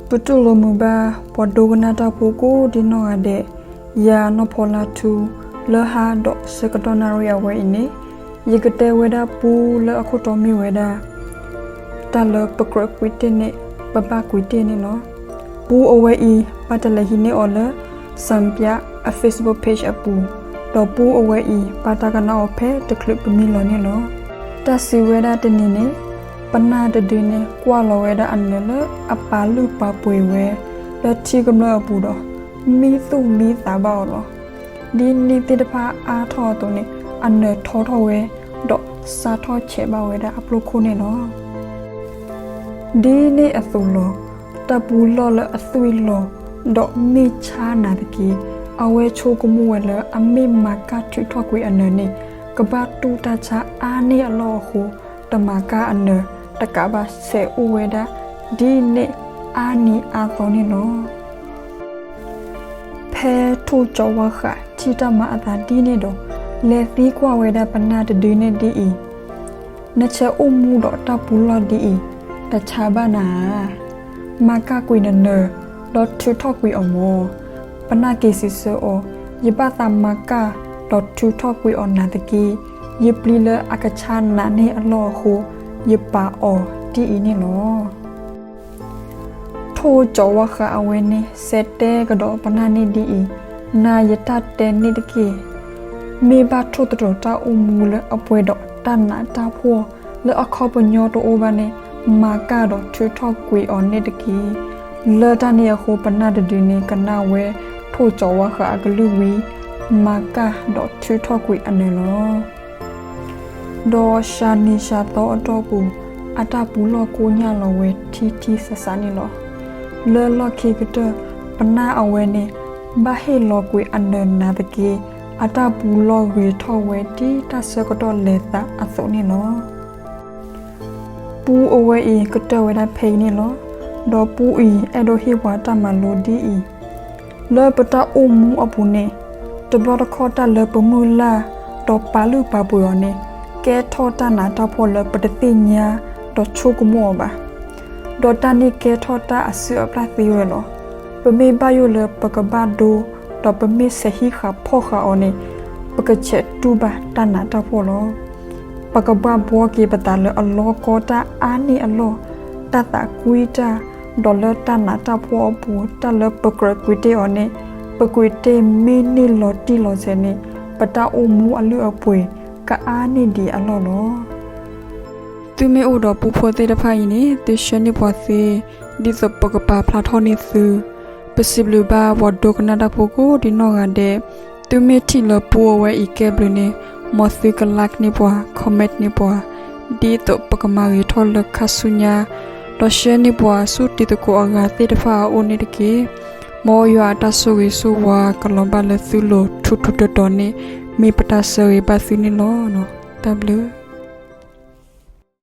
ပတူၢ်လိာ်မုာ်ဘၣ် ပှၤဒိကနၣ်တၢ်ဖိကိးဒံနီၢ်ဂၤဒဲး, ယၤနီၢ်ဖီလါထူ, လၢဟါဒီးဆၢကတီၢ်နၣ်ရံၣ်အဝဲအံၤန့ၣ်, ယကတဲဝဲဒၣ်ပူလၢအခိၣ်တီမ့ၢ်ဝဲဒၣ် တၢ်လၢပကြၢးကွံာ်တ့ၢ်န့ၣ် ပဘၣ်ကွံာ်တ့ၢ်န့ၣ်လီၤ. ပူအဝဲအံၤ ပဘၣ်တလဲၤဟံးန့ၢ်အီၤလၢ စၣ်ပၠး အ Facebook page အပူၤ, ဒီးပူအဝဲအံၤ ပဘၣ်တၢ်ကနၣ်အီၤဖဲတချုးပမံလီၤန့ၣ်လီၤ. တၢ်စံးဝဲဒၣ်တနံၤန့ၣ်, ပနၢ်တဒုန့ၣ် ကွၢ်လီၤဝဲဒၣ်အနၢၤလၢအပာ်လုၢ်ပာ်ပှ့ၤဝဲ လၢထံကမျၢၢ်အပူၤဒီး မံသူၣ်မံသးဘၣ်အီၤလီၤ. ဒ်န့ၣ်သ့ၣ်တဖၣ်အါထီၣ်အသိးန့ၣ် အနၢၤထီထီၣ်ဝဲ ဒီးစးထီၣ်ဆဲးဘၣ်ဝဲဒၣ်အပျိၢ်ခိၣ်န့ၣ်လီၤ. ဒ်န့ၣ်အသိးလီၤ, တၢ်ပူလီၢ်လၢအသွံၣ်လီၤ ဒီးမ့ၢ်ဆါနၤတက့ၢ်, အဝဲဆိကမိၣ်ဝဲလၢအမ့ၢ်မၤကၢ်ထုးထီၣ်ကွံာ်အနၢၤန့ၣ် ကဘၣ်တူၢ်တၢ်ဆါအါန့ၢ်အလီၢ်အဃိ, တမၤကၢ်အနၢၤတကးဘၣ် ဆဲးအိၣ်ဝဲဒၣ် ဒ်န့ၣ်အါနံၤအါသီန့ၣ်လီၤ. ဖဲထိၣ်ကၠီၤဝါဃးထံၣ်တၢ်မၤအသးဒ်န့ၣ်ဒီး, လဲၤသံကွၢ်ဝဲဒၣ်ပနၢ်တဒုန့ၣ်ဒ်အံၤ, နဆဲးအိၣ်မူဒီးတၢ်ပူလီၢ်ဒ်အံၤ တဆါဘၣ်နၤဧါ. မၤကၢ်ကွံာ်နနၢၤ ဒီးထုးထီၣ်ကွံာ်အီၤမၢ်. ပနၢ်က့ၤစံးဆၢအီၤ, ယဘၣ်သးမၤကၢ်ဒီးထုးထီၣ်ကွံာ်အီၤနၤတက့ၢ်. ယပျံၤလၢအကဆါနၤန့ၢ်အလီၢ်အဃိ, ယပာ်အီၤဒ်အံၤန့ၣ်လီၤ. ထိၣ်ကၠီၤဝါဃးအဝဲန့ၣ် စဲးတဲကဒီးပနၢ်န့ၣ်ဒ်အံၤ, နၤယတၢ်တဲန့ၣ်တက့ၢ်. မ့ၢ်ဘၣ်ထိၣ်သတြီၤတၢ်အိၣ်မူလၢအပှဲၤဒီးတၢ်နးတၢ်ဖှီၣ် လၢအခီပညီတအိၣ်ဘၣ်န့ၣ်, မၤကၢ်ဒီးထုးထီၣ်ကွံာ်အီၤန့ၣ်တက့ၢ်. လၢတၢ်န့ၣ်အဃိ ပနၢ်တဒုန့ၣ် ကနၣ်ဝဲထိၣ်ကၠီၤဝါဃးအကလုၢ်ဝံၤ, မၤကၢ်ဒီးထုးထီၣ်ကွံာ်အနၢၤလီၤ. ဒီးစှၤနံၤစှၤသီအတီၢ်ပူၤ, အတၢ်ပူၤလီၢ်ကိညၢ်လီၤဝဲထံထံဆးဆးန့ၣ်လီၤ. လၢလီၢ်ခံကတၢၢ် ပနၢ်အဝဲန့ၣ် ဘၣ်ဟ့ၣ်လီၤကွံာ်အနၢၤနၤသက့, အတၢ်ပူၤလီၢ်ဂ့ၤထီၣ်ဝဲဒ်တၢ်ဆၢကတီၢ်လဲၤသးအသိးန့ၣ်လီၤ. ပူအဝဲအံၤကတၢၢ်ဝဲဒၣ်ဖဲအံၤန့ၣ်လီၤ. ဒီးပူအံၤအဲၣ်ဒိးဟ့ၣ်ပှၤတၢ်မၤလိဒ်အံၤ, လၢပတၢ်အိၣ်မူအပူၤန့ၣ်, တဘျီတခီၣ်တၢ်လၢပမုၢ်လၢ် ဒီးပာ်လုၢ်ပာ်ပှ့ၤအီၤန့ၣ်, ကဲထီၣ်တၢ်နးတၢ်ဖှီၣ်လၢပတသ့ၣ်ညါ ဒီးဆိကမိၣ်အီၤဘၣ်. ဒီးတၢ်န့ၣ်ကဲထီၣ်တၢ်အစုအပျၢ်သ့ဝဲလီၤ. ပမ့ၢ်ဘၣ်ယိၣ်လၢပကဘၣ်ဒိ, ဒီးပမ့ၢ်ဆဲးဟံးဃာ်ဖီၣ်ဃာ်အီၤန့ၣ်, ပကဆဲးတူၢ်ဘၣ်တၢ်နးတၢ်ဖှီၣ်လီၤ. ပကဘၣ်ဘှီက့ၤပသးလၢအလီၢ်ကီတၢ်အါန့ၢ်အလီၢ်, တၢ်သးကွံတၢ်, ဒီးလၢတၢ်နးတၢ်ဖှီၣ်အပူၤ တၢ်လၢပကြၢးကွံာ်တ့ၢ်အီၤန့ၣ်, ပကွံာ်တ့ၢ်မ့ၢ်န့ၢ်လီၤတံၢ်လီၤဆဲးန့ၣ်, ပတၢ်အိၣ်မူအလုၢ်အပှ့ၤ ကအါန့ၢ်ဒံးအလီၢ်လီၤ. သုမ့ၢ်အိၣ်ဒီးပူဖိသ့ၣ်တဖၣ်အံၤန့ၣ်, သုဆှၢန့ၢ်ပှၤသ့, ဒ်သိးပကပာ်ဖျါထီၣ်န့ၢ်သု. ပစံးဘျုးဘၣ်ပှၤဒိကနၣ်တၢ်ဖိကိးဒံနီၢ်ဂၤဒဲး, သုမ့ၢ်ထံၣ်လၢပူအဝဲအံၤကဲဘျုးန့ၣ်, မ်သုက like န့ၢ်ပှၤ, comment န့ၢ်ပှၤ, ဒ်သိးပကမၤဂ့ၤထီၣ်လၢခါဆူညါ, ဒီးဆှၢန့ၢ်ပှၤဆူတံၤသကိးအဂၤသ့ၣ်တဖၣ်အအိၣ်န့ၣ်တက့ၢ်. မ်ယွၤအတၢ်ဆိၣ်ဂ့ၤဆိၣ်ဝါကလီၤဘၣ်လၢသုလိၤထူထူတီတီန့ၣ်, မ့ၢ်ပတၢ်ဆၢဂ့ၤဘၣ်သုန့ၣ်လီၤ. တၢ်ဘျုး